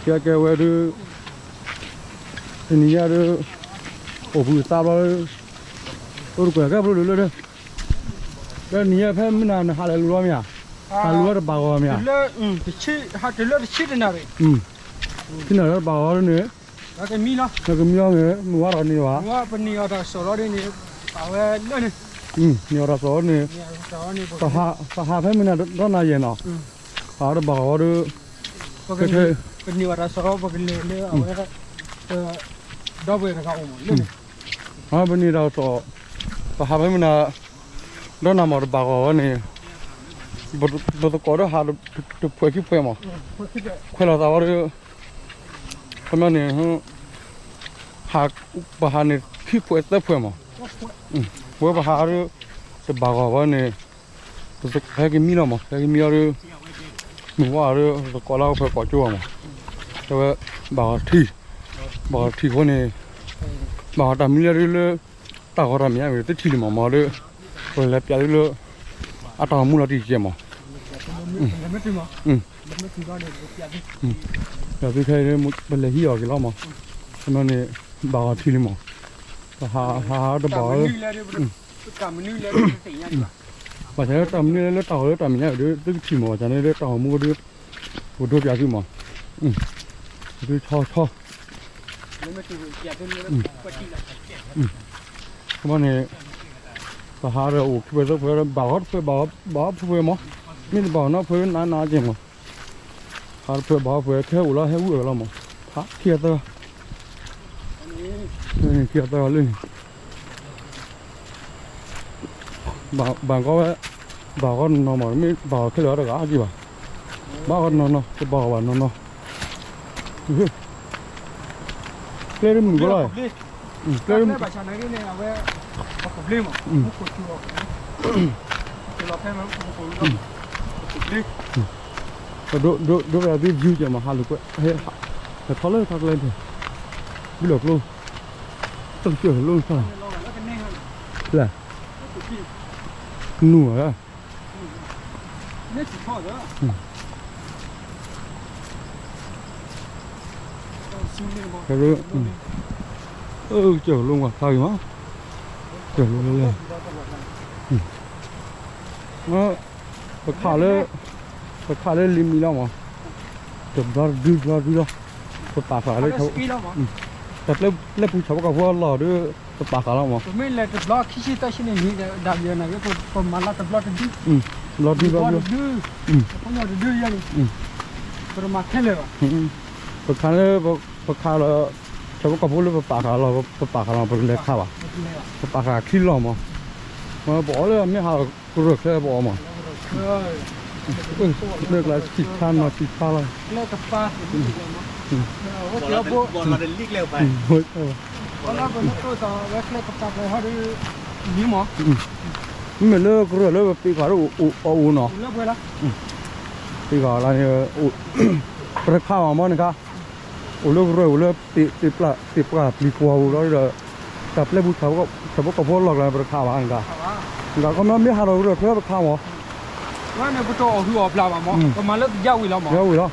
ကဲကဲဝဲဒုး, တနံၤညါဒုး, အိၣ်ဘှံးသါဘျီ, အိၣ်တကွဲးကဲဘျီလၢလၢ, လၢနံၤညါဖဲမုၢ်နၤနဟးလဲၤလူၤလီၤမ့ၢ်ဧါ, ဟးလူၤဝဲတဘၣ်ဂီၤမ့ၢ်ဧါ, ဟးတလၢတဆံတနၣ်ရံၣ်, ဆံနၣ်ရံၣ်တဘၣ်ဂီၤန့ၣ်, ကမံလီၤ, ကမံလီၤန့ၣ်, မုၢ်ဝါထီၣ်န့ၣ်ဘၣ်, ပနံၤအီၤတၢ်စီၣ်လီၤဒ်န့ၣ်, အဝဲလၢန့ၣ်, နံၤအီၤတၢ်စီၣ်လီၤန့ၣ်, ပဟးဖဲမုၢ်နၤဒီနၤယဲၢ်နီၤ, ပဟးတဘၣ်ဂီၤဒီး, ပနံၤအီၤတၢ်စီၣ်လီၤ ပကလဲၤလၢအဝဲ, ဒီပုၢ်ဝဲၢ်တဂၤအိၣ်မးလၢန့ၣ်, ပနံၤတၢ်စီၣ်, ပဟးဖဲမုၢ်နၤ, ဒီနၤမးတဘၣ်ဂီၤဝဲန့ၣ်, ပသကိးဒီးဟးတဖှဲးခံဖှဲးမး, ခွဲးလီၤသးဝဲဒီး, ခီပညီန့ၣ်, ဟး, ပဟးန့ၣ်ခံဖှဲးသၢဖှဲးမး, ဝဲပဟးဒီး, တဘၣ်ဂီၤဝဲန့ၣ်, ပဟဲက့ၤမံလီၤမး ဟဲက့ၤမံအီၤဒီး, မုၢ်ဝါဒီး သကိးလၢအဖှဲးကိးကၠိဘၣ်မး, တဲဝဲ, ဘၣ်ဂီၤထံ, ဘၣ်ဂီၤထံအဃိန့ၣ်, ဘၣ်ဂီၤတၢ်မနုၤလဲၣ်ဒုးလၢ, တၢ်ဂီၤတၢ်မံၤညါဝံၤတထံၣ်လံမး မးဒီး, ပလဲၤပျးသုလၢ, အတၢ်ဂီၤမူလီၤတံၢ်ကဲမး, ပျးသုခဲအံၤ ပလဲၤဟံးအီၤက့ၤလီၤမး, ခီပညီန့ၣ်, ဘၣ်ဂီၤထံလံမး, ပဟးဟးတဘၣ်, ဘၣ်ဆၣ်လၢတၢ်မနုၤလဲၣ်လၢတၢ်ဂီၤလၢတၢ်မံၤညါဝံၤဒီး သုကထံၣ်မး ဘၣ်ဆၣ်လၢတၢ်ဂီၤမူဒီး, ပဒိပျးသုမး, သုဆီဆီ, ခီပညီန့ၣ်, ပဟးဒီးအိၣ်ခံဖှဲးသၢဖှဲး ဘၣ်ဂီၤတဖှဲး ဘၣ်ဂီၤဖှဲးမး, မ့ၢ်တဘၣ်ဂီၤနီတဖှဲးနးနးကဲမး, ဟးတဖှဲးဘၣ်ဂီၤဖှဲး ခဲအိၣ်လီၤဟဲဝံအၢၣ်လီၤမး, ဖးခံဂၤသၢဂၤ, ခံဂၤသၢဂၤလၢန့ၣ် ဘၣ်ကီဝဲ, ဘၣ်ဂီၤနီၢ်နီၢ်မး မ့ၢ်ဘၣ်ဂီၤခဲလၢာ်တဂၤက့ၤဘၣ်, ဘၣ်ဂီၤနီၢ်နီၢ် တဘၣ်ဂီၤဘၣ်နီၢ်နီၢ်, ကျဲတမုာ်ကီလီၤ, ကျဲတမုာ်, ဒိၣ်ဒိၣ်ဒိၣ်ဒိၣ်ဒိၣ်ဒိၣ်, ဟဲထီၣ်လၢခါကျဲန့ၣ်, ဘုလီၤကျိ, တကစၢၢ်လိၣ်သၣ်, လဲၣ်, နူၢ်ဧါ, ကစၢၢ်လိၣ်ဝဲဖျါဂ့ၤမး, ကစၢၢ်လိၣ်လဲၣ်, ပခးလၢ, ပခးလၢလံမံၤလီၤမး, တဘျီတဒုတဘျီတဒုလီၤ, ပပာ်ဃာ်လၢ, တၢ်ပျဲပူၤဆၣ်ဖိကီၢ်ဖိအလီၢ်ဒီး, ပပာ်ဃာ်လီၤမး, ပမ့ၢ်လဲၤတဘျီခံဆံသၢဆံန့ၣ် မံၤဒၣ်ယဲၢ်နၤ ပမၤလီၤတဘျီတဒု, တဘျီတဒု, ပမၤခဲလၢာ်ဘၣ်, ပခးလၢ, ပခးလီၤ, ဆၣ်ဖိကီၢ်ဖိလၢပပာ်ဃာ်လီၤ ပပာ်ဃာ်လီၤ ပလဲၤခးဘၣ်, ပပာ်ဃာ်ခံလီၢ်မး, ပအီၣ်လၢမ့ၢ်ဟးကရၢၢ်ချၢပအီၣ်မး, လၢကျါဆံးဆါနီၢ်ဆံးဆါလီၤ, မ့မ့ၢ်လၢကရၢၢ်လၢပပ့ၤဃာ်ဒီးအီၣ်အိၣ်နီၤ, ပ့ၤဃာ်လၢန့ၣ်, ပတခးဘၣ်မးန့ၣ်ခါ, အိၣ်လၢကရၢၢ်အိၣ်လၢ, သ့ၣ်ပှၢ်ပျံၤကွၢ်ပူၤလီၤဒီး, တၢ်ပျဲပူၤဆၣ်ဖိကီၢ်ဖိအလီၢ်ကျါန့ၣ် ပတခးဘၣ်န့ၣ်ခါ, ခီပညီမ့ၢ်ဟးထီၣ်ကရၢၢ်ချၢပခးမး, ပတအီၣ်ဟုၣ်အီၣ်ပျၢ်ဘၣ်မး, ပမၤလၢပယါဝံၤလီၤမး, ယါဝံၤလီၤ,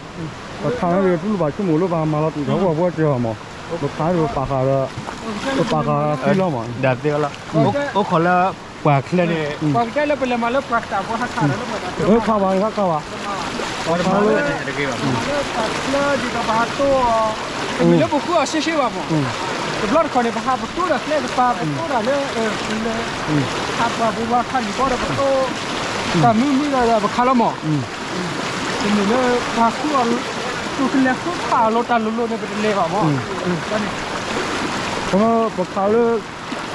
ပခးန့ၣ် ပလူဘၣ်ဆိကမိၣ်လၢပမၤလီၤတံၢ်ထီၣ်ပှၤဘှီစၢၤမး, ပခးန့ၣ်ပပာ်ဃာ်ဒီး, ပပာ်ဃာ်ခံလီၢ်မး, ဒ်သ့လီၤ, အိၣ်ခိးလၢ, ပှၤချၢန့ၣ်, ပှၤကတဲလၢပလဲၤမၤလၢပှၤတၢ်ပှၤဟးခးဒီးလၢပှၤတၢ်, ခးဘၣ်န့ၣ်ခါခးဘၣ်, ပှၤခးလၢ, ပှၤချၢဒ်သိးပဟးတိၢ်အီၤ, တမ့ၢ်လၢပဃုအီၤရှဲရှဲဘၣ်မး, တဘျီတခီၣ်န့ၣ် ပဟးပတိၢ်ဒီးကျဲကပၤ ပတိၢ်ဒီးလၢ, ဟးပှၤပဝါခးလံာ်ဘီဒီးပတိၢ်, တၢ်မုာ်မုာ်ဒီးပခးလီၤမး, တမ့ၢ်လၢပှၤဃုအီၤ, ပကလဲၤဃုခးအီၤလီၤတၢ်လိၤလိၤန့ၣ် ပတလဲၤဘၣ်မး, ပခးလၢ,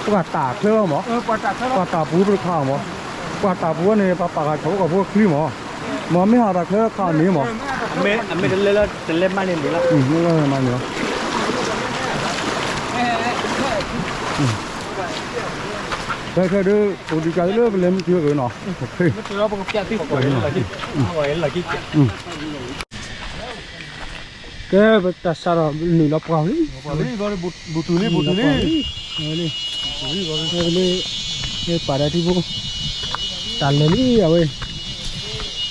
ပှၤတၢ်ချၢမး, ပှၤတၢ်ပူၤပတခးမး, ပှၤတၢ်ပူၤန့ၣ် ပှၤပာ်ဃာ်ဆၣ်ဖိကီၢ်ဖိချံမး, မ့မ့ၢ်ဟးတၢ်ချၢခးန့ၣ်မး, မ့ၢ်တလဲၤလၢတလဲၤမးန့ၣ်န့ၣ်လီၤ, မ့ၢ်လၢမးန့ၣ်လီၤ, ဖဲခဲဒုး, ပကဒုးကးလၢပလဲၤမုၢ်ထံဂ့ၤနီၤ, ကဲပတၢ်စးထီၣ်နုာ်လီၤပှၤလံ, ဘူးတူၤလံ ဘူးတူၤလံ, လံ, ပာ်ဒၣ်ထံဖိ, တၢ်လဲၤလံအဝဲ,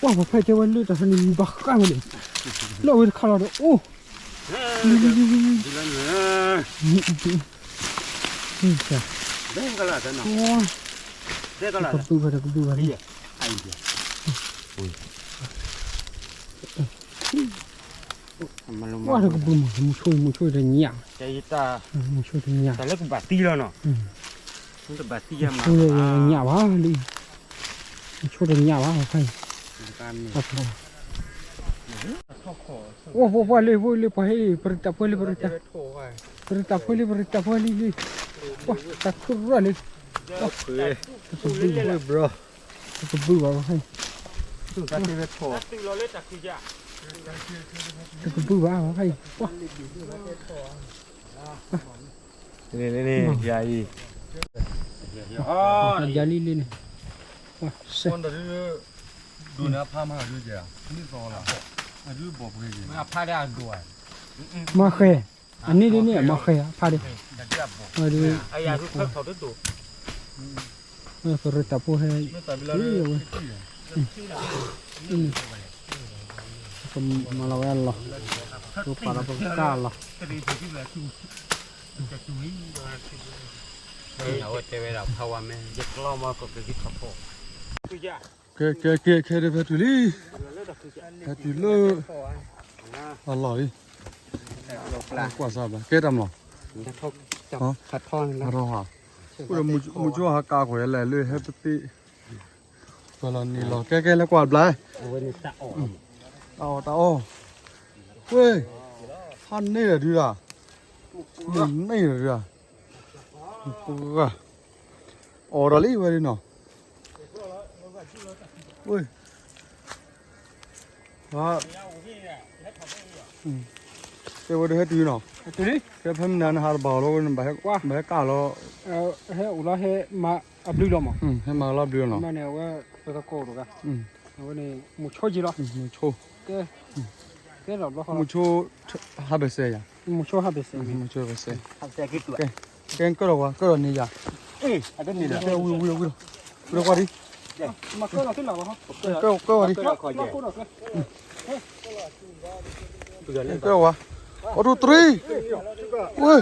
ပှၢ်ပဖဲတဲဝဲလၢတၢ်ဖဲန့ၣ် မံၤဘၣ်ဃးဝဲန့ၣ်, လၢအဝဲတခါလီၤဒီး အိၣ်, လံလံလံလံလံ, တကဘုၣ်ဘၣ် တကဘုၣ်ဘၣ်လံ, ပှၢ်တကဘုၣ်မး မုဆိ မုဆိတညၣ်, မုဆိတညၣ်, တၢ်လၢကဘၣ်သံလီၤနီၤ, မုဆိတညၣ်ဘၣ်လံ, မုဆိတညၣ်ဘၣ် ဖဲအံၤ, အိၣ် ပှၢ်ပှၢ်လံ ပှၢ်လံ ပှၤဟဲလံ ပရံးတၢ်ပှဲၤလံ ပရံးတၢ်, ပရံးတၢ်ပှဲၤလံ ပရံးတၢ်ပှဲၤလံလံ, ပှၢ်တၢ်ခုၣ်ရၣ်လံ, တကဘုၣ်ဘၣ်, တကဘုၣ်ဘၣ် ဖဲအံၤ, တကဘုၣ်ဘၣ် ဖဲအံၤ, ပှၢ် လံလံလံ, ယၤအံၤ, ယၤလံလံန့ၣ်, ပှၢ်စဲး, ဒိးန့ၢ်အဖါမးဒုး, မ့ၢ်သီလီၤ, အဒုးဘီၣ်ပှဲၤက့ၤ, မၤဃဲၤ, အန့ၣ်ဒ်န့ၣ် မၤဃဲၤအဖါဒ်, အဒုး, ပရံးတၢ်ဖိဟဲ, ဝဲ, ကမၤလီၤဝဲလီၤ, ပပာ်လီၤပကါလီၤ. အဝဲတဲဝဲဒၣ်ဖးဝါမဲ ယကျီမီကကကထီၣ်ဖီၣ်, ကဲကဲကဲ ခဲဒၣ်ဖဲတုၤလံ, ဖဲတုၤလၢ, အလီၢ်လံ, ကွၢ်စၢ်ဘၣ် ကဲတၢ်မလီၤ, ဟါထီၣ်, အိၣ်ဒီးမုၢ်ကၠိဟးကးကွၢ်လဲၣ်လၢဟဲပသ့, ကွၢ်လီၤန့ၣ်လီၤ ကဲကဲလဲၤကွၢ်ဘျါ, တၢ်အီၣ်တၢ်အီ, ဝဲ, ဟါန့ၢ်ဒီးဒုဒၣ်, မုၢ်န့ၢ်ဒီးဒုဒၣ်, ပှၢ်, အီၣ်ဒီးလံဝဲဒ်နီၤ, ဝဲ, တဲဝဲဒၣ်ဟဲတုၤနီၤ, ကဲဖဲမနုၤနဟးတဘၣ်အီၤလီၤဝဲန့ၣ်, ဘၣ်ဟဲကၢ်လီၤ, ဟဲအိၣ်လီၤဟဲမၤအဘျုးလီၤမး, ဟဲမၤလီၤဘျုးလီၤနီၤ, မ့ၢ်န့ၣ်အဝဲ, ပသကိးတဂၤ, အဝဲန့ၣ် မုၢ်ဆိက့ၤလီၤ, မုၢ်ဆိ, ကဲ, မုဆိ ဟးဘဲစဲယၤ, မုဆိ ဟးဘဲစဲ, ကဲ ကဲ ကၢၢ်ဒီးဝဲ ကၢၢ်ဒီးန့ၢ်ယၤ, ကဲ ဝံၤ ဝံၤ ဝံၤလီၤ, ဝံၤလီၤ ကွၢ်ဒံး, ကၢၢ်ဝဲဒံး, ကၢၢ်ဝဲ, one two three, ဝဲ,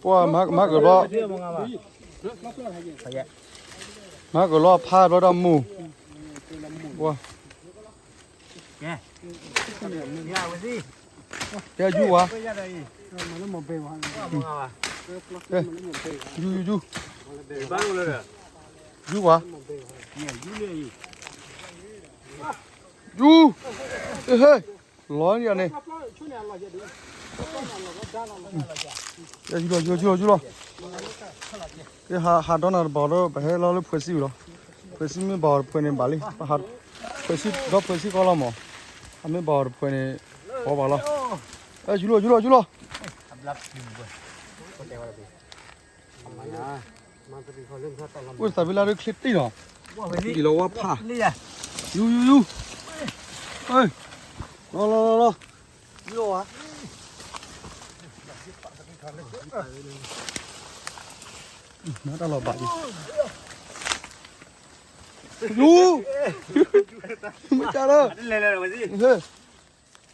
ပှၤ မၤကလီၤ, မၤကလီၤဖးဘျီဒီးမူ, ပှၤ ကဲ ယူၤဝဲ, ယူၤ ယူၤ ယူၤ, ယူၤဝဲ, ယူၤ, ဟ့ၣ် လီၤန့ၣ်, ယူၤလီၤ ယူၤလီၤ ယူၤလီၤ, ဟးဒီးနၤတဘၣ်ဒီး ပဟဲလီၤလၢဖှဲးစံလီၤ, ဖှဲးစံမ့ၢ်ဘၣ်အီၤတဖှဲးန့ၣ်ဘၣ်လံ, ဖှဲးစံဒီးဖှဲးစံကီလီၤမး, အမ့ၢ်ဘၣ်အီၤတဖှဲးန့ၣ် အီဘၣ်လီၤ, ယူၤလီၤ ယူၤလီၤ ယူၤလီၤ အိၣ်သးဖဲလၢချ့တံၢ်လီၤ, ဒ်လီၤဝါဖး, ယူၤ ယူၤ ယူၤ, လီၤ လီၤ လီၤ လီၤ, တၢ်လီၤဘၣ်, ယူၤ, မ့ၢ်ကၢ်လၢ,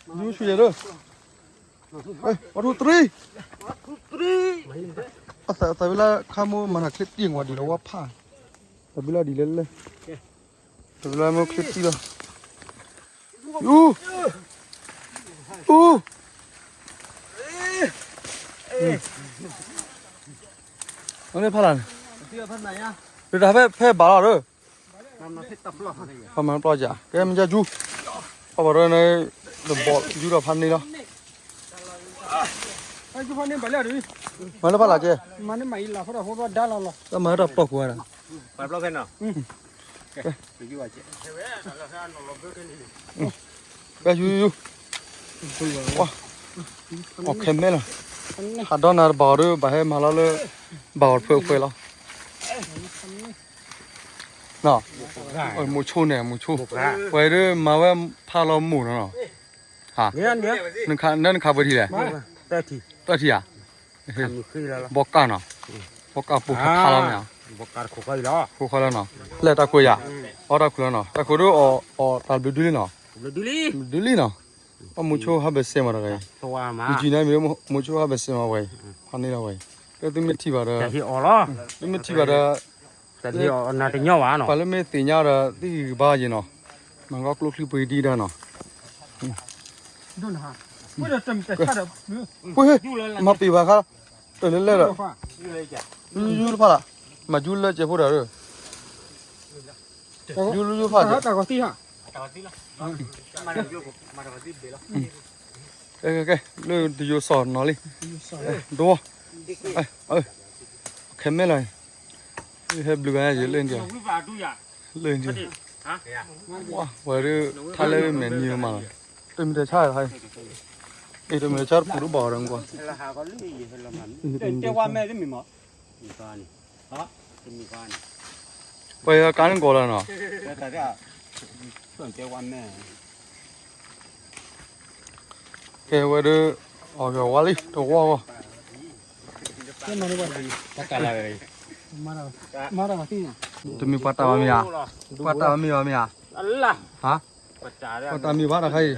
ယူၤဆူယဲၢ်ဒီး, one two three, အသးဖဲလၢခါမိၢ်မၤနၤချ့တံၢ်ဝဲဒ်လီၤဝါဖး, သးဖဲလၢဒ်လဲၣ်လဲၣ်, သးဖဲလၢမိၢ်ချ့တံၢ်လီၤ, ယူၤ, ယူၤ အန့ၣ်ဖးလၢ်န့ၣ်, ဒ်တၢ်ဖဲဖဲဘၣ်လီၤဒီး, ဖးမၤပျီကဲ မ့ၢ်ယါယူၤ, ဖးဘၣ်ဒီးန့ၣ်, တဘီယူၤဒီးဖးန့ၣ်လီၤ, မၤလၢဖးလၢ်ကဲ, တၢ်မၤလၢတၢ်ပျီခိၣ်ဝဲဒၣ်, ကဲ ယူၤ ယူၤ ယူၤ, အီၣ်ခဲမဲလီၤ, ဟးဒီးနၤတဘၣ်အီၤဒီး ဘၣ်ဟဲမၤလီၤလၢ ဘၣ်အီၤတဖှဲးဖှဲးလီၤ, မိၤဆိန့ၣ် မိၤဆိ, ပှၤအံၤဒ်မၤဝဲဖးလီၤမိၢ်နီၤနီၤ, နခးပှဲၤထံၣ်လဲၣ်, သၢထံၣ်ဧါ, ဘီကၢ်နီၤ, ဘီကၢ်ပိာ်ထးထါလီၤမ့ၢ်ဧါ, ခိၣ်ဃီလီၤနီၤ, လဲၤတၢ်ခိၣ်ယၤ, အီၣ်တၢ်ခိၣ်လီၤနီၤ, တၢ်ခိၣ်ဒ်အီၣ်တၢ်ဘျုးဒုလံနီၤ, ဘျုးဒုလံနီၤ, အမိၤဆိဟးဘဲစဲမးတဂၤအံၤ, ယုၢ်နၤမ့ၢ်မိၤဆိဟးဘဲစဲမးဝဲအံၤ, ဖးန့ၣ်လီၤဝဲအံၤ, ကဲသုမ့ၢ်ထံၣ်ဘၣ်ဒီး, သုမ့ၢ်ထံၣ်ဘၣ်ဒီး, ပှၤလၢမ့ၢ်သ့ၣ်ညါဒီး သုဂံၢ်ဘါယဲၢ်နီၤ, မၤကီကျိချံပှ့ၤဒံးဒၣ်နီၤ, ပှ့ၤ, မၤပ့ၤဘၣ်ခါ, တလဲၤလဲၤဒီး, ယူၤယူၤတဖၣ်လၢ်, မၤယူၤလၢကဲးဖိတၢ်ဒီး, ယူၤယူၤဖၣ်, ကဲ လၢတယိၤစီၣ်နီၤလံ, ဒိ, ခဲမဲလီၤ, ဟဲဘျုးဂၤယဲၢ်လၢ, လၢ, ဝဲဒၣ် ထါလၢမဲာ်နံၤမးလီၤ, တမ့ၢ်တဆါ, တမ့ၢ်တဆါတပူၤတဘၣ်ဒီးကွၢ်, တဲဝါမဲာ်တမ့ၢ်မး, ပှၤကါန့ၣ်ကီးလီၤနီၤ, ကဲဝဲဒၣ်, အီၣ်ကဝါလံ တဝီဂီၢ်, တမ့ၢ်ပှၤတၢ်ဘၣ်မ့ၢ်ဧါ, ပှၤတၢ်ဘၣ်မ့ၢ်ဘၣ်မ့ၢ်ဧါ, ပှၤတၢ်မ့ၢ်ဘၣ်တခါအံၤ,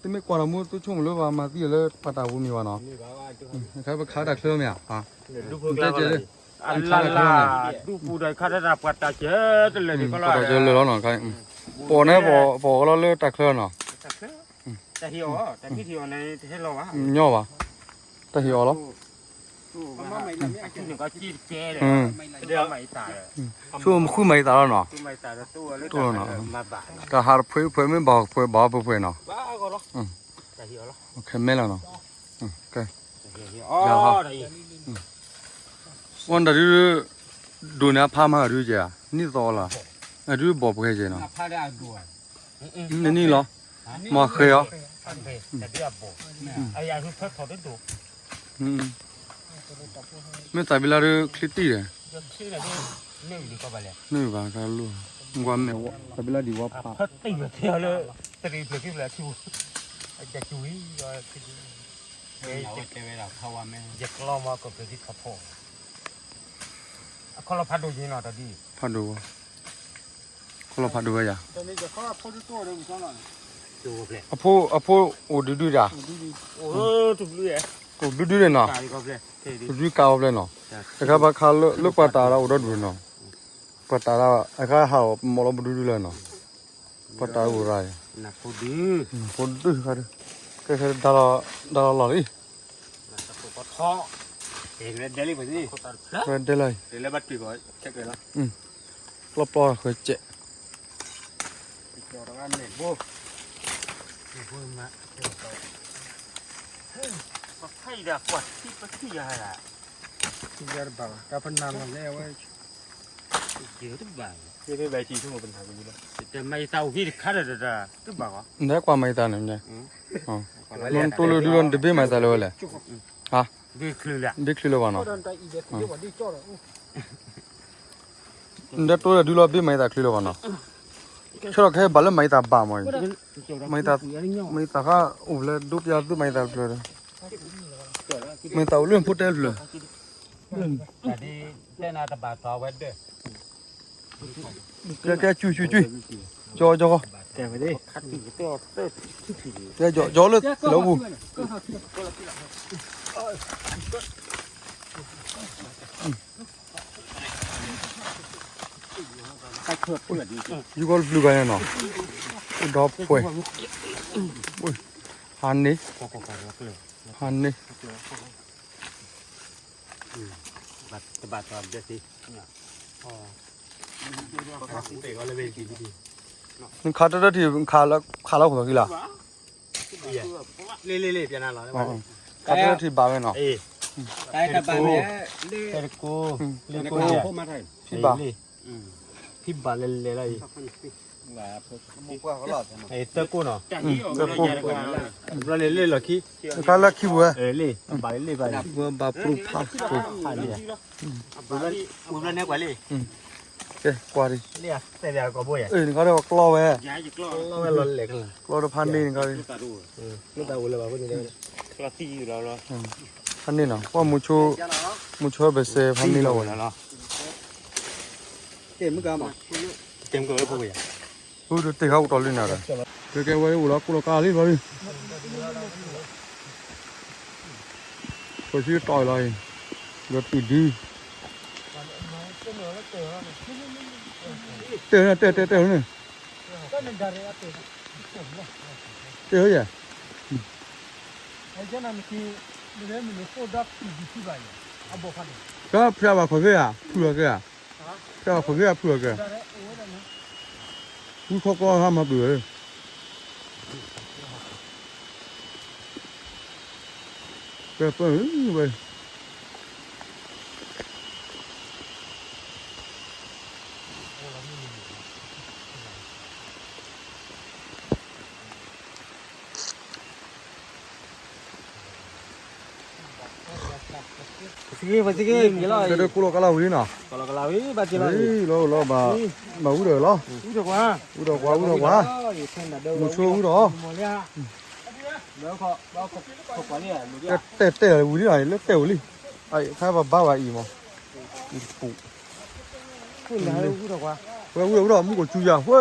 သုမ့ၢ်ကွၢ်တၢ်မူ သုဆိကမိၣ်လၢပှၤမၤသံအီၤလၢပှၤတၢ်ပူၤမ့ၢ်ဘၣ်နီၤ, ပခးတၢ်ချၢမ့ၢ်ဧါ, တဲကဲလၢ, အလၢ်လၢ်, ပှၤတၢ်ချၢလၢာ်လီၤနီၤ, ပအီၤန့ၣ် ပအီၤကလီလၢတၢ်ချၢနီၤ, ညီဘၣ်, တၢ်ဟ့ၣ်အီၤလီၤ, ဆိကမိၣ်ဃုမၤအံၤသးလီၤနီၤ, တိၢ်လီၤနီၤ, တၢ်ဟးတဖှဲးဖှဲးမ့ၢ်ဘၣ်ဖှဲးဘၣ်ဖှဲးဖှဲးနီၤ, ခဲမဲလီၤနီၤ, ဝဲဒၣ်ဒုး, ဒိးန့ၢ်အဖါမးဒုးကဲ, နံၣ်သီလီၤ, အဒုးဘီၣ်ပှဲၤကဲနီၤ, နနံၣ်လီၤ, မၤဃဲၤအီၤ, မ့ၢ်သးဘံလၢဒုးချ့တံၢ်ဒီး, န့ၢ်ဘၣ်ကလိၣ်, ဝါမဲာ်ဝါ အဘိလၣ်ဒံးဝါဖး ဖၢတံၢ်ဝဲထဲလၢ တရံးဖျၢၣ်ခံဖျၢၣ်အထံ အကစူၤဝံၤ တဲဝဲဒၣ် ယကျီမီကပၢၤသံခီဖီ အခီလီၤဖးဒိၣ်ယ့ၢ်နီၤတဒ် ဖးဒိၣ်ဝဲ ခီလီၤဖးဒိၣ်ဝဲယၤ အဖိ အဖိအိၣ်ဒုဒုဒၣ် အိၣ်ဒုဒုဒၣ်နီၤ ဒုကါအီၤဖျဲၣ်နီၤ တခါဘၣ်ခါလၢပှၤတၢ်ဒၣ်အိၣ်ဒီဒူၣ်နီၤ ပှၤတၢ်ဒၣ် အခါဟးအီၤမီၢ်လီၤပဒုဒုလၢနီၤ ပှၤတၢ်အိၣ်ရၣ် ဖိဒု ကဲခဲဒၣ်လီၤလီၤလံ ဝဲဒဲလီၤ ပျီပျီဃဲစဲး နကွၢ်မၤအသးန့ၣ် မ့ၢ်တိၢ်လၢဒုလီၤ နတဘ့ၣ်မၤအသးလၢဝဲလဲၣ် ဟါ ဘ့ၣ်ချုးလၢၤဘၣ်နီၤ နတတိၢ်လၢဒုလီၤဘ့ၣ်မၤအသးချုးလၢၤဘၣ်နီၤ ဆၢထီၣ်ခဲဘၣ်လၢမၤအသးဘၣ်မး မၤအသး မၤအသးဃါအိၣ်ဖျဲၣ်ဒိပျၢ်သုမၤအသးဖျၢၣ် မၤအသးအိၣ်လၢဖိတဲဖျၢၣ် ကဲကဲ ကွံကွံကွံ ကၠီကၠီ ကဲကၠီလၢလီၤပူၤ ယူၤကီၢ်တဘျုးဂၤညါနီၤ ဒီးပှဲၤ ဟါန့ၢ် ဟါန့ၢ် နခးတၢ်တၢ်ထံၣ် ခးလၢခိၣ်သီခံလီၤ ခးတၢ်တၢ်ထံၣ်ဘၣ်ဝဲနီၤ တၢ်တၢ်ထံၣ်ဘၣ်ဝဲနီၤ ဖံဘၣ် ဖံဘၣ်လဲၤလဲၤလီၤအံၤ တၢ်ကိၢ်နီၤ တၢ်ကိၢ် ဘျီန့ၣ်လ့ၣ်လီၤခံ တၢ်လၢခံပူၤဝဲ လ့ၣ် ဘၣ်လ့ၣ်ဘၣ် ခံပူၤဝဲဘၣ်ပျိဖး ပျိဖးန့ၣ် ဝံၤဘျီန့ၣ်ကွၢ်လံ ကဲ ကွၢ်ဒံး နခါဒီးကျီဝဲ ကျီတဖၣ်န့ၣ်နခါဒီး ဖၣ်န့ၣ်နီၤ ပှၤမူဆိ မူဆိဘဲစဲးဖၣ်န့ၣ်လီၤဝဲ ဝဲတ့ၢ်ဃာ်အိၣ်တီၢ်လံနၤဒီး ကဲကဲဝဲအိၣ်လီၤကိၢ်လီၤကါလံဘျီလံ ပှၤဆံတီၢ်လီၤအံၤ ဒီးတုၤဒု တဲတဲတဲတဲန့ၣ် တဲဟဲယဲ ကဖျါဘၣ်ခီၣ်ဂ့ၤဧါ ဖုၣ်လီၤက့ၤဧါ ဖျါဘၣ်ခီၣ်ဂ့ၤဧါ ဖုၣ်လီၤက့ၤ ဝံခီကီဟါမၤပှဲၤဝဲ ပှဲၤပှဲၤဝဲ ပစံးက့ ပစံးက့ က့ၤလီၤ တဲဒၢကိၢ်လီၤကါလီၤဝံၤလံနီၤ ကလီၤကလီၤဝံၤ ဘၣ်က့ၤလီၤ လီၤလီၤဘၣ် ဘၣ်ဝံၤဒီးလီၤ ဝံၤဒီးကွၢ် ဝံၤဒီးကွၢ် မူဆိဝံၤဒီး တဲတဲဝံၤလံနီၤ လၢတဲဝံၤလံ အခါပဘါဝဲအံၤမး အံၤတပူၤ ဝဲဝံၤဒီးဝံၤဒီး မူကီၢ်စူၤယၤ ဝဲ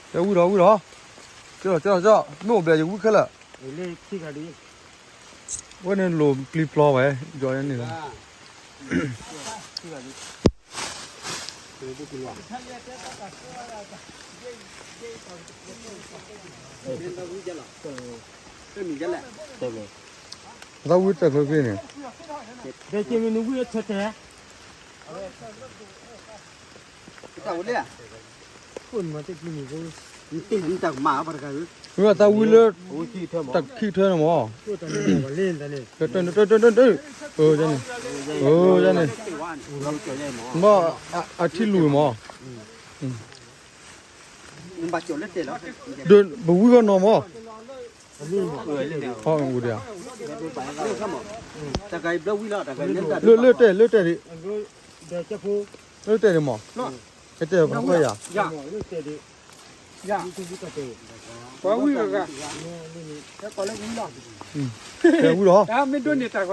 တဲဝံၤဒီးဝံၤဒီး ကၠီကၠီကၠီ မ့ၢ်အိၣ်ဘျဲၣ်ယဝံၤခဲလၢာ် ဝဲန့ၣ်လိၣ်ပျံၤပျီဝဲ ယီၤန့ၣ်လီၤ သးဝံၣ်တၢ်ချၢဖဲန့ၣ် မ့ၢ်သးဝံၣ်လၢ တၢ်ခံထွဲန့ၣ်မး တၢ် တၢ် တၢ် တၢ် တၢ် န့ၣ် အထံလူၤမး ဒီးပဝံၢ်ဂီၢ်နီၤမး ဟီၣ်အူဒီး လၢလၢတဲာ် လၢတဲာ်ဒံး လၢတဲာ်ဒံးမး ဟဲတဲာ်ဖးယၤ ပှၤဝံၤဂၤဂၤ တဲဝံၤလီၤ ကဲ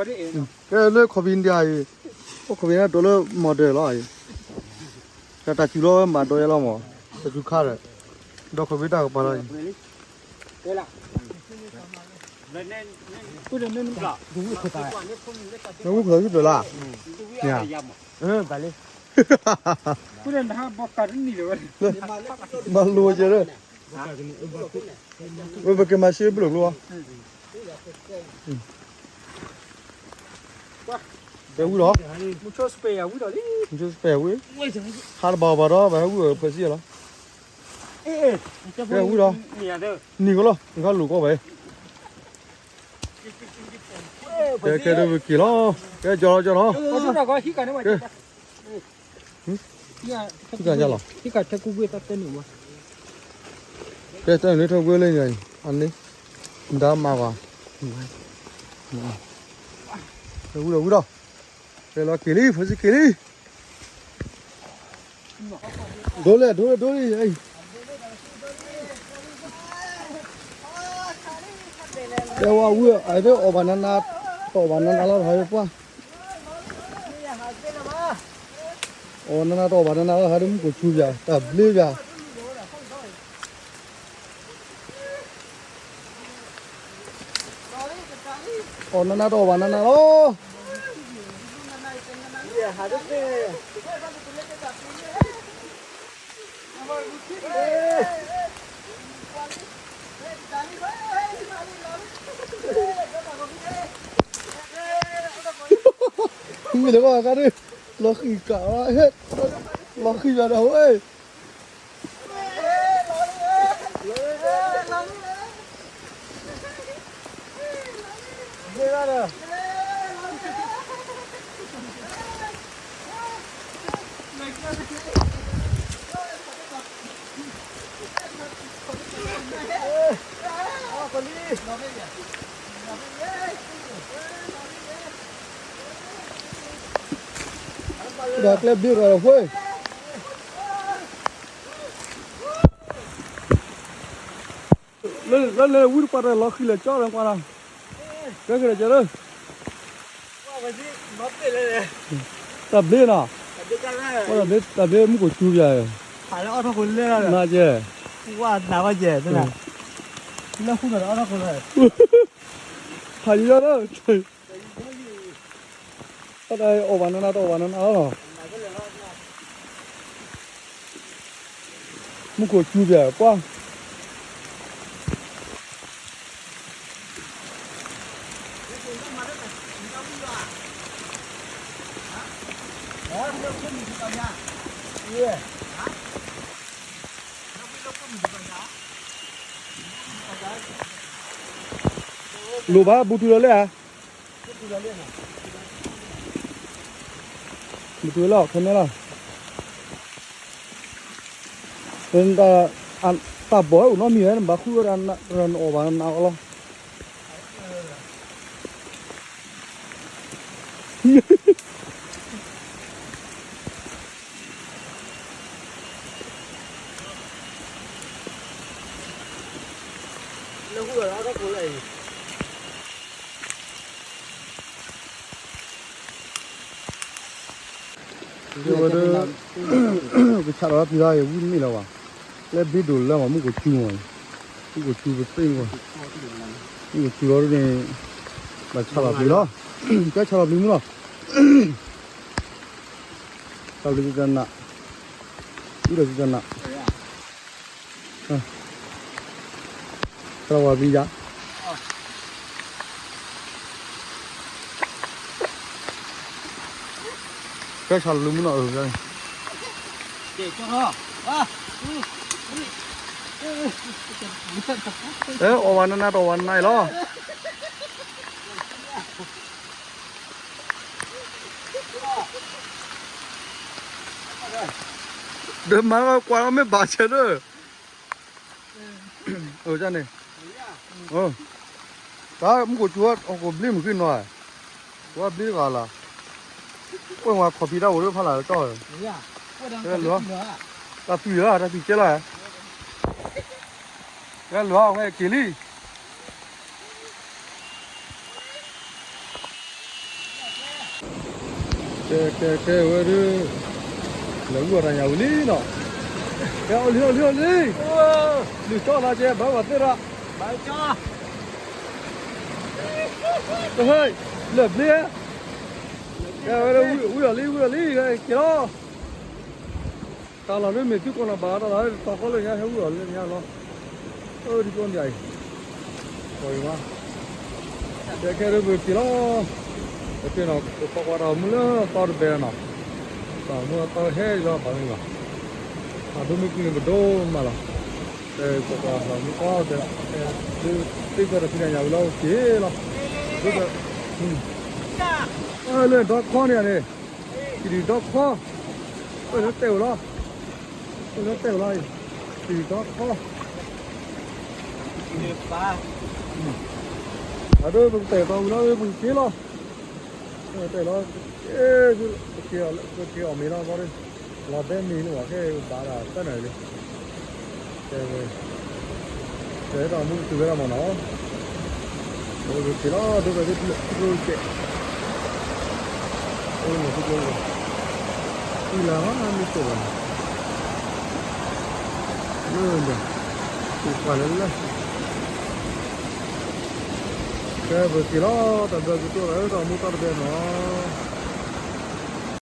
လၢခီပီန့ၣ်ဒံးအံၤ အိၣ်ခီပီန့ၣ်ဒိးလၢမီၢ်ဒၢလီၤအံၤ တၢ်တၢ်စူၤလီၤမၤဒိးယဲလီၤမး တၢ်စူၤခါဒီး ဒီးခီပီတၢ်ကပၤလီၤအံၤ မ့ၢ်ဝံၤခီလီၤစုတၢ်လၢ မၤလိကဲလၢ ပက့ၤမၤရှ့ဘျိၣ်ကျိ တဲဝံၤလီၤ မုဆိစပဲးဝံၤ ဟးတဘၣ်ဘၣ်ဒီး ဘၣ်ဟဲဝံၤဖဲစံလီၤ တဲဝံၤလီၤ နံၤကလီၤ နဂါလိာ်ကီဘၣ် ကဲကဲဒ်ပက့ၤလီၤ ကဲကၠီလီၤကၠီလီၤ ကဲ ဟံးကၢ်လီၤ ကဲတၢ်န့ၣ်ထီၣ်ကွ့လၢညါအံၤ အန့ၣ် ဒါမၤဘၣ် ဝံၤဒီးဝံၤဒီး ကဲလီၤက့ၤလံ ဖဲစံက့ၤလံ ဒိလၢဒိလၢဒိလံ တဲဝဲဝံၤ အဒိးအီၣ်ဘၣ်နးနး တအီၣ်ဘၣ်နးနးလီၤ တဟးဒ်ပှၢ် အီၣ်နးနးတအီၣ်ဘၣ်နးနးလီၤ တဟးဒ်မူခိၣ်စူၤယၤ တၢ်ဘျ့ယၤ အီၣ်နးနးတအီၣ်ဘၣ်နးနးလီၤ မ့ၢ်လၢဘၣ်ကါဒ် လီၤဃံၤကးလီၤ လီၤဃံၤယၤဒီးဝဲ ဒီးကျဲဘျ့ဒီးဝဲ လၢလၢဝံတပှၢ်တၢ်လီၤဃံၤလၢကၠီလၢကွၢ်လီၤ ကဲကဲကဲလၢ တၢ်ဘျ့နီၤ တၢ်ဘျ့မူခိၣ်စူၤယၤ နကဲ ဖးယံၤလီၤ အီၣ်ဘၣ်နးနးတအီၣ်ဘၣ်နးနးလီၤ မူခိၣ်စူၤပၠးကွၢ် လိၣ်ဘၣ်ဘူးတုၤလီၤလဲၣ်ဧါ ဘူးတုၤလီၤခဲန့ၣ်လီၤ တၢ်ဘီၣ်အိၣ်နီတမံၤဝဲ နဘၣ်ဃုဝဲဒၣ် နအီၣ်ဘၣ်နးအီၣ်လီၤ ဝဲဒၣ် ကဆးလီၤတၢ်ပျံၤလီၤ ဝံၣ်တမ့ၢ်လၢၤဘၣ် လၢဘ့ၣ်ဒိၣ်လၢမး မူခိၣ်စူၤမး မူခိၣ်စူၤပသ့ၣ်မး မူခိၣ်စူၤလီၤဒ်န့ၣ် ဘၣ်ဆးလီၤပျံၤလီၤ ကဲဆးလီၤပျံၤမူလီၤ တၢ်ဘျုးကတၢၢ်နး ဝံၣ်ဒီးကတၢၢ်နး ကရဝၤပျံၤယၤ ကဲဆးလီၤပျံၤမူနီၤ အၢ အီၣ်ဝဲနးနးတအီၣ်ဝဲနးအံၤလီၤ ဒီးမၤကွၢ်လီၤမ့ၢ်ဘၣ်ဆဲးဒီး အၢ န့ၣ် အၢ တၢ်မူခိၣ်ကၠူဝဲ ဟီၣ်ခိၣ်ဘျ့မုၢ်ဃံနီၤ, ကၠူဝဲဘျ့တဂၤလီၤ, ပှဲၢ်ဝဲခီၣ်ဖံးတၢ်အိၣ်လၢဖးလၢ်လၢတီၢ်, တၢ်သွံၣ်ဧၢ တၢ်သွံၣ်ကဲလီၤ, ကဲလီၤဝဲက့ၤလံ. ကဲ ကဲ ကဲဝဲဒၣ်, လဲၤဝံအီၣ်တၢ်ညၣ်ဝံၤလံနီၤ, ကဲအီၣ်လံ အီၣ်လံ အီၣ်လံ, လုၢ်ကၠီလီၤကဲ ဘၣ်ဝဲသ့ၣ်ဒီး, ဟဲ, လၢၢ်ဘျ့, ကဲဝဲဒၣ်ဝံအီၣ်လံ ဝံအီၣ်လံ ကဲလီၤ. တၢ်လီၢ်ဒ်မ့ၢ်သုကိးနီၢ်ဘၣ် တၢ်လီၢ်ဒ်တတီၤဃီလၢညါ ဟဲဝံအီၣ်လၢညါလီၤ, အၢ ဒ်ကိးမံၤအံၤ, ကီၢ်အံၤမး, ကဲခဲဒ်ပက့ၤလီၤ, ပက့ၤနီၤ ပကွၢ်ကွၢ်တၢ်မူလၢတီတဘဲနီၤ, တၢ်မူတီဟဲလီၤဘၣ်မ့ၢ်ဘၣ်, တၢ်ဒိမ့ၢ်ကွံာ်န့ၣ်ပဒိမးလီၤ, ပကွၢ်ကွၢ်တၢ်မူတီတဘဲလီၤ, ဒ်သ့ၣ်ကွၢ်တၢ်ဖံးတၢ်ညၣ်ဝံၤလီၤက့ၤလီၤ, ဒ်, လၢဒီခီန့ၣ်န့ၣ် ကံၣ်ဒုၣ်ဒီခီ, အိၣ်လၢတဲာ်ဝဲလီၤ, အိၣ်လၢတဲာ်ဝဲလီၤ, ကံၣ်ဒုၣ်ဒီခီ, အဒိပကတဲာ်တီဝံၤလီၤ ပကက့ၤလီၤ, တဲာ်လီၤ, ပက့ၤအီၣ်မ့ၤလီၤ လီၤဘဲမ့ၤလၢပှၤခဲဘၣ်ဒၣ်တၢ်နၢၤလံ တဲဝဲ, တဲတၢ်မူကတုၤဝဲဒၣ်မ့ၢ်နီၤ, အိၣ်က့ၤလီၤ ဒိၣ်ဝဲဒၣ်ကျိၣ်စဲး, အိၣ်လၢကျိၣ်, အံလၤမးမ့ၢ်စ့ၢ်ဘၣ်, လၢဒီး, ကပၤလၢလၢ, ကဲပက့ၤလီၤ တၢ်ဘျၢကတိၢ်လၢတၢ်မူတၢ်တဘဲနီၤ.